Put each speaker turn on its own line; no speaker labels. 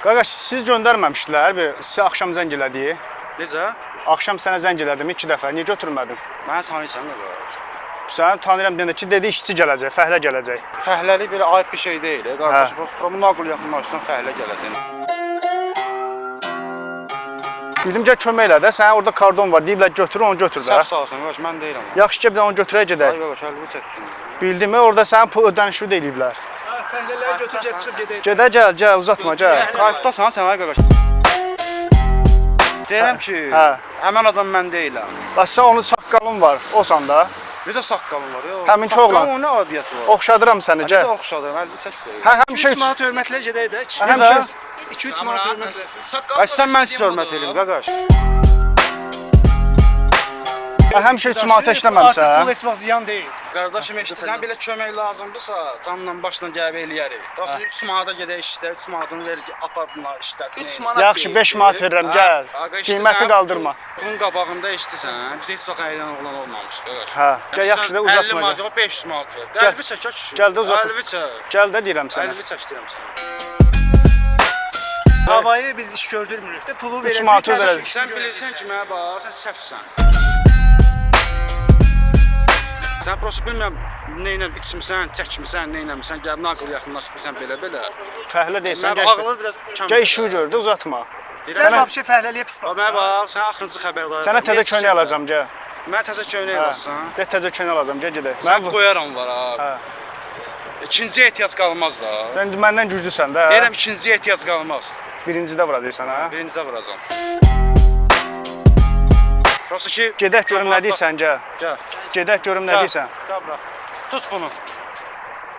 Qardaş, siz göndərməmişdilər, bir sizə axşam zəng elədi.
Necə?
Axşam sənə zəng elədim 2 dəfə. Niyə götürmədin?
Məni tanıyırsan qardaş.
Səni tanıyıram deyəndə ki, dedi işçi gələcək, fəhlə gələcək.
Fəhləlik belə ayıb bir şey deyil, qardaş.
Hə.
Prosta naqıl yaxınlaşsan fəhlə gələcək.
Bildim gəl kömək elə də, sənin orada kardon var, deyiblər götür, onu götür də.
Səhv salsan qardaş, mən deyirəm.
Yaxşı ki, bir də onu götürək
Ay
gedək.
qardaş, əlini çək ki.
Bildim, orada sənin pul ödənişli də eləyiblər.
Fəhlələri götür, çıxıb gedək.
Gedə gəl, gəl, uzatma, gəl.
Kayfdasan sən ay qardaş. Deyirəm ki,
Hə.
həmin adam mən deyiləm.
Bax sən onun saqqalın var, osan da.
Necə saqqalın var ya?
Həminki oğlan.
Saqqalın nə adiyyəti var?
Oxşadıram səni,
Necə
gəl.
oxşadıram, əlini çək belə.
Hə, həmişə
3 manat hörmətlə gedək də.
Həmişə
2-3 manat hörmətlə.
Ay sən mən sizə hörmət eləyim qardaş.
Hə, həmişə 3 manat
Artıq
işləməmisən.
pul heç vaxt ziyan deyil.
Qardaşım eşidirsən belə kömək lazımdırsa, canla başla gəlib eləyərik. Prosta 3 manata gedək işlə, 3 manatını ver apar bunlar işlət.
3 manat.
Yaxşı, 5 manat verirəm, gəl. Qiyməti qaldırma.
Bunun qabağında eşidirsən, biz heç vaxt əylən oğlan olmamış qardaş.
Hə, gəl yaxşı da
50
uzatma.
manat
Gəl.
yox, 500 manat ver.
Gəl.
Əlvi çək ay kişi.
Gəl də uzatma.
Əlvi çək.
Gəl də deyirəm sənə.
Əlvi çək deyirəm sənə.
Havayı biz iş gördürmürük də, pulu verəcək.
3 manatı verəcək.
Sən bilirsən ki, mənə bax, sən səhvsən. Sən prosta bilmirəm nə ilə içmisən, çəkmisən, nə eləmisən, gəlib naqıl yaxınlaşmısan belə-belə.
Fəhlə deyirsən,
Mən
gəl.
ağlı biraz kəm.
Gəl işi gör də uzatma.
Sən vəbşə fəhləliyə pis
Bax,
baxırsan.
mənə bax, sən axırıncı xəbərdar.
Sənə təzə köynək alacam, gəl.
Mənə təzə köynək
Hə.
alsan.
Gəl təzə köynək alacam, gəl gedək.
Mən
Mən
qoyaram var ha.
Hə.
İkinci ehtiyac qalmaz da.
Sən indi məndən güclüsən də.
Deyirəm ikinci ehtiyac qalmaz.
Birincidə vuracaqsan hə.
Birincidə vuracam. Prosta ki
Gedək görüm nə deyirsən, gəl.
Gəl.
Gedək görüm nə deyirsən.
Gəl bura. Tut bunu.